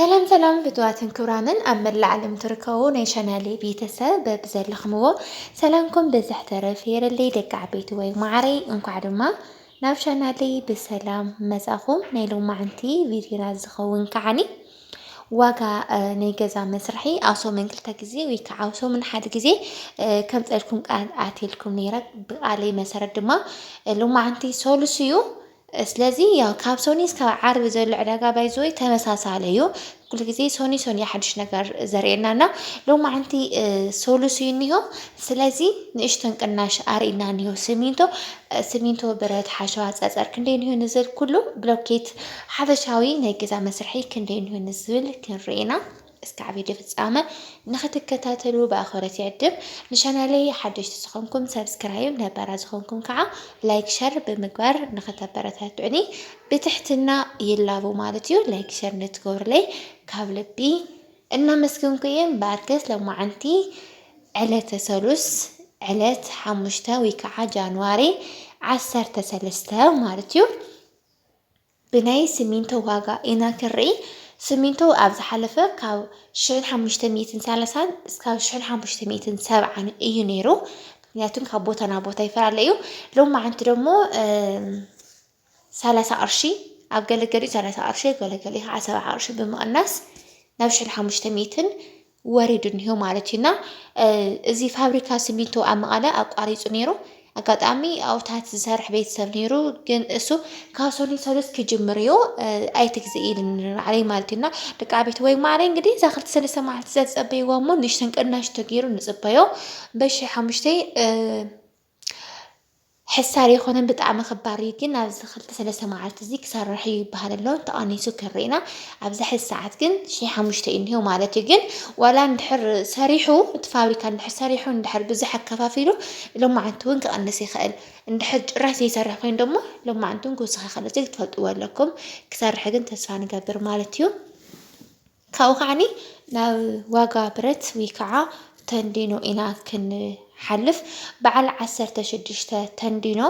ሰላም ሰላም ፍትዋትን ክብራንን ኣብ መላእ ዓለም ትርከቡ ናይ ቻናለይ ቤተሰብ በብዘለኽምዎ ሰላምኩም ብዝሕ ተረፍ የረለይ ደቂ ዓበይቲ ወይ ማዕረይ። እንኳዕ ድማ ናብ ቻናለይ ብሰላም መጻኹም። ናይ ሎማዓንቲ ቪድዮና ዝኸውን ከዓኒ ዋጋ ናይ ገዛ መስርሒ ኣብ ሰሙን ክልተ ግዜ ወይ ከዓ ኣብ ሰሙን ሓደ ግዜ ከምፀልኩም ቃል ኣትልኩም ነይረ። ብቃለይ መሰረት ድማ ሎማዓንቲ ሰሉስ እዩ። ስለዚ ያው ካብ ሰኒ እስካብ ዓርቢ ዘሎ ዕዳጋ ባይዘወይ ተመሳሳለ እዩ። ኩሉ ግዜ ሶኒ ሶኒ ሓድሽ ነገር ዘርእየና እና ሎማዓንቲ ሶሉስ እዩ እኒሆ። ስለዚ ንእሽተን ቅናሽ ኣርእና እኒሆ። ስሚንቶ ስሚንቶ፣ ብረት፣ ሓሸዋ፣ ፀፀር ክንደይ እኒሆ ንዝብል ኩሉ፣ ብሎኬት ሓፈሻዊ ናይ ገዛ መስርሒ ክንደይ እኒሆ ንዝብል ክንርኢ ኢና። እስካዕ ቪድዮ ፍጻመ ንኽትከታተሉ ብኣኽብሮት ይዕድም። ንቻናለይ ሓደሽቲ ዝኾንኩም ሰብስክራይብ፣ ነባራ ዝኾንኩም ከዓ ላይክ ሸር ብምግባር ንኽተበረታትዑኒ ብትሕትና ይላቡ ማለት እዩ። ላይክ ሸር ንትገብርለይ ካብ ልቢ እናመስግንኩ እየ። እምበኣርከስ ሎማዓንቲ ዕለተ ሰሉስ ዕለት ሓሙሽተ ወይ ከዓ ጃንዋሪ ዓሰርተ ሰለስተ ማለት እዩ። ብናይ ስሚንቶ ዋጋ ኢና ክንርኢ። ስሚንቶ ኣብ ዝሓለፈ ካብ ሽሕን ሓሙሽተ ሚእትን ሰላሳን እስካብ ሽሕን ሓሙሽተ ሚእትን ሰብዓን እዩ ነይሩ። ምክንያቱም ካብ ቦታ ናብ ቦታ ይፈላለ እዩ። ሎማዓንቲ ደሞ ሰላሳ ቅርሺ ኣብ ገለገሊኡ ሰላሳ ቅርሺ ገለገሊኡ ከዓ ሰብዓ ቅርሺ ብምቕናስ ናብ ሽሕን ሓሙሽተ ሚእትን ወሪዱ እኒሆ ማለት እዩ። እና እዚ ፋብሪካ ስሚንቶ ኣብ መቐለ ኣቋሪፁ ነይሩ። ኣጋጣሚ ኣብታት ዝሰርሕ ቤተሰብ ነይሩ፣ ግን እሱ ካብ ሶኒ ሰሉስ ክጅምር እዩ ኣይትግዝእ ኢልኒ ንባዕለይ ማለት እዩ። እና ደቂ ቤት ወይ ማዕረ እንግዲህ እዛ ክልተ ሰለስተ መዓልቲ እዛ ዝፀበይዋ እሞ ንእሽተን ቅናሽ ተገይሩ ንፅበዮ። በሺ ሓሙሽተ ሕሳር የኾነን ብጣዕሚ ክባር እዩ፣ ግን ኣብዚ ክልተ ሰለስተ መዓልቲ እዚ ክሰርሕ እዩ ይበሃል ኣሎ። ተቐኒሱ ክርኢ ኢና። ኣብዚ ሕዚ ሰዓት ግን ሽሕ ሓሙሽተ እዩ እኒሆ ማለት እዩ። ግን ዋላ እንድሕር ሰሪሑ፣ እቲ ፋብሪካ እንድሕር ሰሪሑ፣ እንድሕር ብዙሕ ኣከፋፊሉ፣ ሎማዓንቲ እውን ክቐንስ ይኽእል። እንድሕር ጭራሽ ዘይሰርሕ ኮይኑ ደሞ ሎማዓንቲ እውን ክውስኽ ይኽእል። እዚ ክትፈልጥዎ ኣለኩም። ክሰርሕ ግን ተስፋ ንገብር ማለት እዩ። ካብኡ ከዓኒ ናብ ዋጋ ብረት ወይ ከዓ ተንዲኖ ኢና ክንሓልፍ። በዓል ዓሰርተ ሽዱሽተ ተንዲኖ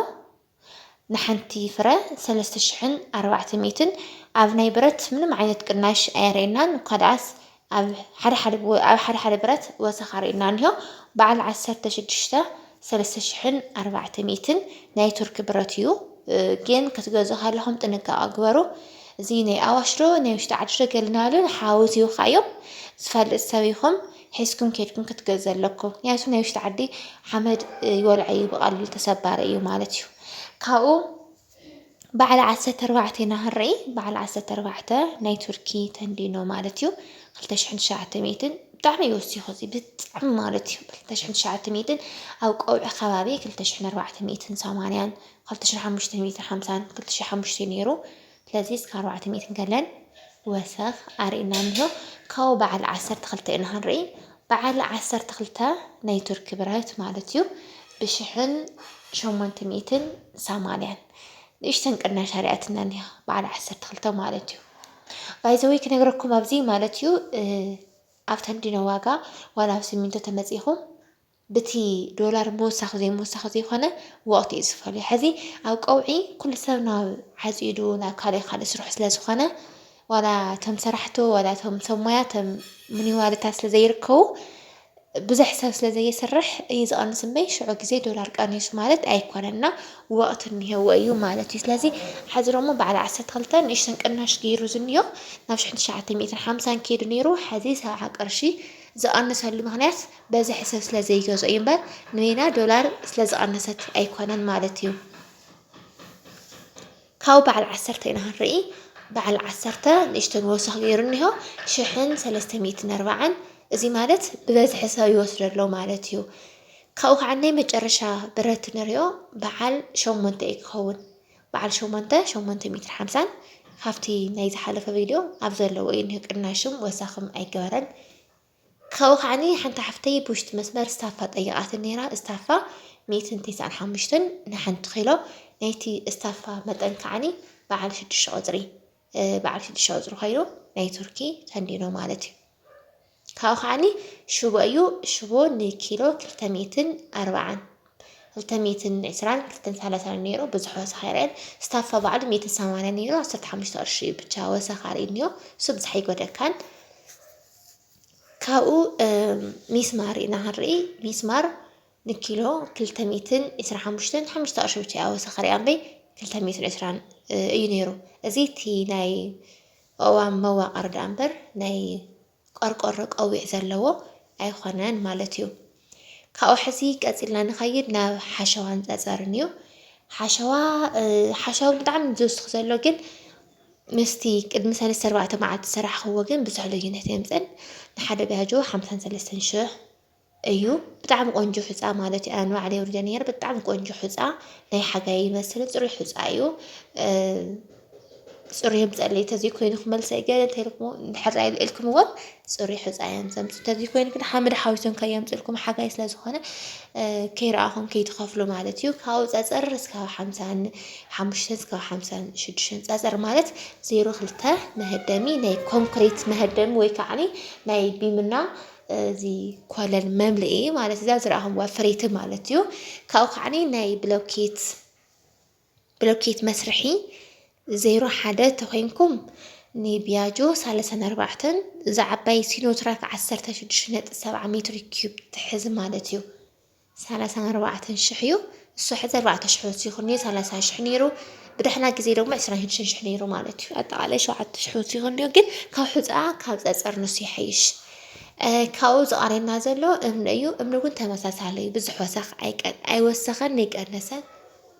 ንሓንቲ ፍረ ሰለስተ ሽሕን ኣርባዕተ ሚእትን። ኣብ ናይ ብረት ምንም ዓይነት ቅናሽ ኣየርእየናን፣ እኳ ደኣስ ኣብ ሓደ ሓደ ብ-፣ ኣብ ሓደ ሓደ ብረት ወሰኽ ኣርእየና እኒሆ። በዓል ዓሰርተ ሽዱሽተ ሰለስተ ሽሕን ኣርባዕተ ሚእትን ናይ ቱርኪ ብረት እዩ። እ፣ ግን ክትገዝኡ ከለኹም ጥንቃቐ ግበሩ። እዚ ናይ ኣዋሽ ዶ ናይ ውሽጢ ዓዲ ዶ ገለ እናበሉ ሓወሲውኻ እዮም። ዝፈልጥ ሰብ ኢኹም ሒዝኩም ከይድኩም ክትገዝኡ ኣለኩም። ምክንያቱ ናይ ውሽጢ ዓዲ ሓመድ፣ እ፣ ይወልዐ እዩ፣ ብቐሊሉ ተሰባሪ እዩ ማለት እዩ። ካብኡ በዓል ዓሰርተ ኣርባዕተ ኢና ክንርኢ። በዓል ዓሰርተ ኣርባዕተ ናይ ቱርኪ ተንዲኖ ማለት እዩ። ክልተ ሽሕን ትሽዓተ ሚእትን ብጣዕሚ እዩ ወሲኹ እዚ ብጣዕሚ ማለት እዩ። ክልተ ሽሕን ትሽዓተ ሚእትን ኣብ ቀውዒ ከባቢ ክልተ ሽሕን ኣርባዕተ ሚእትን ሰማንያን፣ ክልተ ሽሕን ሓሙሽተ ሚእትን ሓምሳን፣ ክልተ ሽሕን ሓሙሽተ ነይሩ። ስለዚ እስከ ኣርባዕተ ሚእትን ገለን ወሰኽ ኣርእና እኒሆ። ካብኡ በዓል ዓሰርተ ክልተ ኢና ክንርኢ። በዓል ዓሰርተ ክልተ ናይ ቱርኪ ብረት ማለት እዩ። ብሽሕን ሸሞንተ ሚእትን ሰማንያን ንእሽተን ቅናሽ ኣርያትና እኒሃ በዓል ዓሰርተ ክልተ ማለት እዩ። ባይዘወይ ክነግረኩም ኣብዚ ማለት እዩ፣ እ፣ ኣብ ተንዲኖ ዋጋ ዋላ ኣብ ሲሚንቶ ተመፂኹም ብቲ ዶላር ምውሳኽ ዘይምውሳኽ ዘይኮነ ወቕቲ እዩ ዝፈልዮ። ሕዚ ኣብ ቀውዒ ኩሉ ሰብ ናብ ዓፂዱ ናብ ካልእ ካልእ ስርሑ ስለ ዝኾነ ዋላ እቶም ሰራሕቶ ዋላ እቶም ሰብ ሞያ እቶም ምኒዋልታ ስለ ዘይርከቡ ብዙሕ ሰብ ስለ ዘየስርሕ እዩ ዝቐንስ እምበይ፣ ሽዑ ግዜ ዶላር ቀኒሱ ማለት ኣይኮነን እና ወቕቲ እኒሄዎ እዩ ማለት እዩ። ስለዚ ሕዚ ደሞ በዓል ዓሰርተ ክልተ ንእሽተን ቅናሽ ገይሩ ዝኒኦ ናብ ሽሕን ትሽዓተ ሚእትን ሓምሳን ከይዱ ነይሩ፣ ሕዚ ሰብዓ ቅርሺ ዝቐንሰሉ ምኽንያት በዝሒ ሰብ ስለ ዘይገዝኦ እዩ እምበር ንበይና ዶላር ስለ ዝቐነሰት ኣይኮነን ማለት እዩ። ካብኡ በዓል ዓሰርተ ኢና ክንርኢ። በዓል ዓሰርተ ንእሽተን ወሰኽ ገይሩ እኒሆ ሽሕን ሰለስተ ሚእትን ኣርባዓን። እዚ ማለት ብበዝሒ ሰብ ይወስዶ ኣሎ ማለት እዩ። ካብኡ ከዓ ናይ መጨረሻ ብረት ንሪኦ በዓል ሸሞንተ እዩ ክኸውን። በዓል ሸሞንተ፣ ሸሞንተ ሚእትን ሓምሳን ካብቲ ናይ ዝሓለፈ ቪድዮ ኣብ ዘለዎ እዩ እኒሆ ቅናሽም ወሳኽም ኣይገበረን። ካብኡ ከዓኒ ሓንቲ ሓፍተይ ብውሽጢ መስመር ስታፋ ጠይቓትኒ ነይራ። ስታፋ ሚእትን ተስዓን ሓሙሽተን ንሓንቲ ኪሎ። ናይቲ ስታፋ መጠን ከዓኒ በዓል ሽዱሽተ ቁፅሪ፣ እ፣ በዓል ሽዱሽተ ቁፅሪ ኮይኑ ናይ ቱርኪ ተንዲኖ ማለት እዩ። ካብኡ ከዓኒ ሽቦ እዩ። ሽቦ ንኪሎ ክልተ ሚእትን ኣርባዓን። ክልተ ሚእትን ዕስራን ክልተን ሰላሳን ነይሩ፣ ብዙሕ ወሰኽ ኣይረአን። ስታፋ ባዕሉ ሚእትን ሰማንያን ነይሩ፣ ዓሰርተ ሓሙሽተ ቅርሺ እዩ ብቻ ወሰኽ ኣርእዩ እኒኦ። እሱ ብዙሕ ኣይጎደካን። ካብኡ፣ እም፣ ሚስማር ኢና ክንርኢ። ሚስማር ንኪሎ ክልተ ሚእትን ዕስራን ሓሙሽተን፣ ሓሙሽተ ቅርሺ ብቻ እያ ወሰኽ ኣርእያ እምበይ፣ ክልተ ሚእትን ዕስራን እዩ ነይሩ። እዚ እቲ ናይ እዋን መዋቕር ደኣ እምበር ናይ ቆርቆሮ ቀዊዕ ዘለዎ ኣይኾነን ማለት እዩ። ካብኡ ሕዚ ቀጺልና ንኸይድ ናብ ሓሸዋን ጸጸርን እዩ። ሓሸዋ፣ እ፣ ሓሸዋ ብጣዕሚ ዝውስኽ ዘሎ ግን ምስቲ ቅድሚ ሰለስተ ኣርባዕተ መዓልቲ ዝሰራሕኽዎ ግን ብዙሕ ልዩነት የምጽእን። ንሓደ ቢያጆ ሓምሳን ሰለስተን ሽሕ እዩ። ብጣዕሚ ቆንጆ ሑጻ ማለት እዩ። ኣነ ባዕለይ ወሪደ ነይረ። ብጣዕሚ ቆንጆ ሑጻ፣ ናይ ሓጋይ ይመስል ጽሩይ ሑጻ እዩ። እ፣ ጽሩይ የምጸለይ ተዘይኮይኑ ክመልሰ እየ ገለ እንተኢልኩሞ፣ እንድሕር ኣልዒልኩምዎ ጽሩይ ሑጻ እዮም ዘምጽኡ። ተዘይኮይኑ ግን ሓመድ ሓዊሶም ከየምጽልኩም ሓጋይ ስለ ዝኾነ፣ እ፣ ከይረኣኹም ከይትኸፍሉ ማለት እዩ። ካብኡ ጸጸር እስካብ ሓምሳን ሓሙሽተን እስካብ ሓምሳን ሽዱሽተን፣ ጸጸር ማለት ዜሮ ክልተ መሀደሚ፣ ናይ ኮንክሪት መሀደሚ ወይ ከዓኒ ናይ ቢምና፣ እ፣ እዚ ኮለን መምልኢ ማለት እዛ ዝረኣኹምዋ ፍሬት ማለት እዩ። ካብኡ ከዓኒ ናይ ብሎኬት ብሎኬት መስርሒ ዜሮ ሓደ ተኾይንኩም ንቢያጆ ሰላሳን ኣርባዕተን፣ እዛ ዓባይ ሲኖትራክ ዓሰርተ ሽዱሽተ ነጥቢ ሰብዓ ሜትር ኪዩብ ትሕዝ ማለት እዩ። ሰላሳን ኣርባዕተን ሽሕ እዩ። እሱ ሕዚ ኣርባዕተ ሽሕ ወሲኹ እኒኦ፣ ሰላሳ ሽሕ ነይሩ። ብደሕና ግዜ ደግሞ ዕስራን ሽዱሽተን ሽሕ ነይሩ ማለት እዩ። ኣጠቓላይ ሸውዓተ ሽሕ ወሲኹ እኒኦ፣ ግን ካብ ሑፃ ካብ ፀፀር ንሱ ይሓይሽ። እ፣ ካብኡ ዝቐርየና ዘሎ እምኒ እዩ። እምኒ እውን ተመሳሳሊ እዩ። ብዙሕ ወሰኽ ኣይቀ-፣ ኣይወሰኸን፣ ኣይቀነሰን።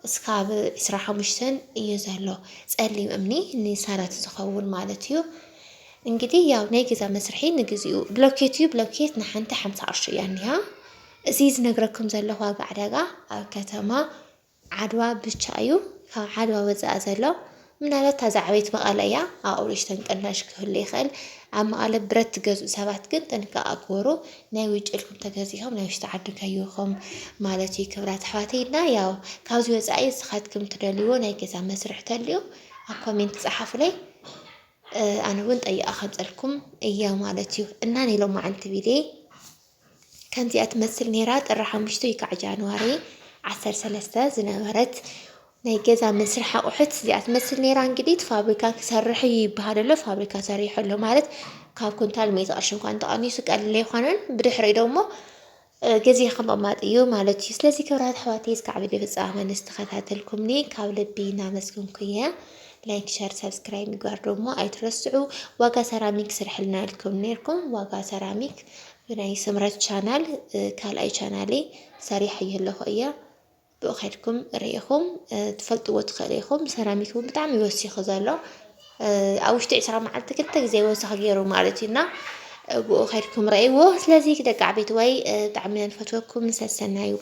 እስካብ ዕስራ ሓሙሽተን እዩ ዘሎ። ጸሊም እምኒ ንሳራት ዝኸውን ማለት እዩ። እንግዲህ ያው ናይ ገዛ መስርሒ ንግዚኡ ብሎኬት እዩ። ብሎኬት ንሓንቲ ሓምሳ ቅርሺ እያ እኒሃ። እዚ ዝነግረኩም ዘለኹ ዋጋ ዕዳጋ ኣብ ከተማ ዓድዋ ብቻ እዩ። ካብ ዓድዋ ወፃኢ ዘሎ ምናልባት እታ ዝዓበየት መቐለ እያ። ኣብኡ ንእሽተን ቅናሽ ክህሉ ይኽእል። ኣብ መቐለ ብረት ትገዝኡ ሰባት ግን ጥንቃቐ ግበሩ። ናይ ውጭ ኢልኩም ተገዚእኹም ናይ ውሽጢ ዓዲ ከይኹም ማለት እዩ። ክብራት ኣሕዋተይ፣ እና ያው ካብዚ ወፃኢ ንስኻትኩም ትደልይዎ ናይ ገዛ መስርሕ ተልዩ ኣብ ኮሜንት ጸሓፉለይ። እ፣ ኣነ እውን ጠይቓ ከምፀልኩም እየ ማለት እዩ። እና ናይ ሎማዓንቲ ቪድዮ ከምዚኣ ትመስል ነይራ። ጥሪ ሓሙሽተ ወይ ከዓ ጃንዋሪ ዓሰርተ ሰለስተ ዝነበረት ናይ ገዛ መስርሒ ኣቑሑት እዚኣ ትመስል ነይራ። እንግዲህ እቲ ፋብሪካ ክሰርሕ እዩ ይበሃል ኣሎ። ፋብሪካ ሰሪሑ ኣሎ ማለት ካብ ኩንታል ሚእቲ ቅርሺ እንኳን ተቐኒሱ ቀሊል ኣይኮነን። ብድሕሪኡ ደሞ፣ እ፣ ግዜ ከም ምቕማጥ እዩ ማለት እዩ። ስለዚ ክብራት ኣሕዋተይ እስካዕ ቪድዮ ፍጻመ ንዝተኸታተልኩምኒ ካብ ልቢ እናመስገንኩ እየ። ላይክ፣ ሸር፣ ሰብስክራይብ ምግባር ደሞ ኣይትረስዑ። ዋጋ ሰራሚክ ስርሕልና ኢልኩም ነይርኩም። ዋጋ ሰራሚክ ብናይ ስምረት ቻናል፣ እ፣ ካልኣይ ቻናለይ ሰሪሐ ኣለኹ እየ። ብኡ ከድኩም ርኢኹም፣ እ፣ ትፈልጥዎ ትኽእሉ ኢኹም። ሰራሚክ እውን ብጣዕሚ ወሲኹ ዘሎ፣ እ፣ ኣብ ውሽጢ ዕስራ መዓልቲ ክልተ ግዜ ወሰኽ ገይሩ ማለት እዩ። እና፣ እ፣ ብኡ ከድኩም ረእይዎ። ስለዚ ደቂ ዓበይቲ ወይ፣ እ፣ ብጣዕሚ ኢና ንፈትወኩም። ሰሰናዩ።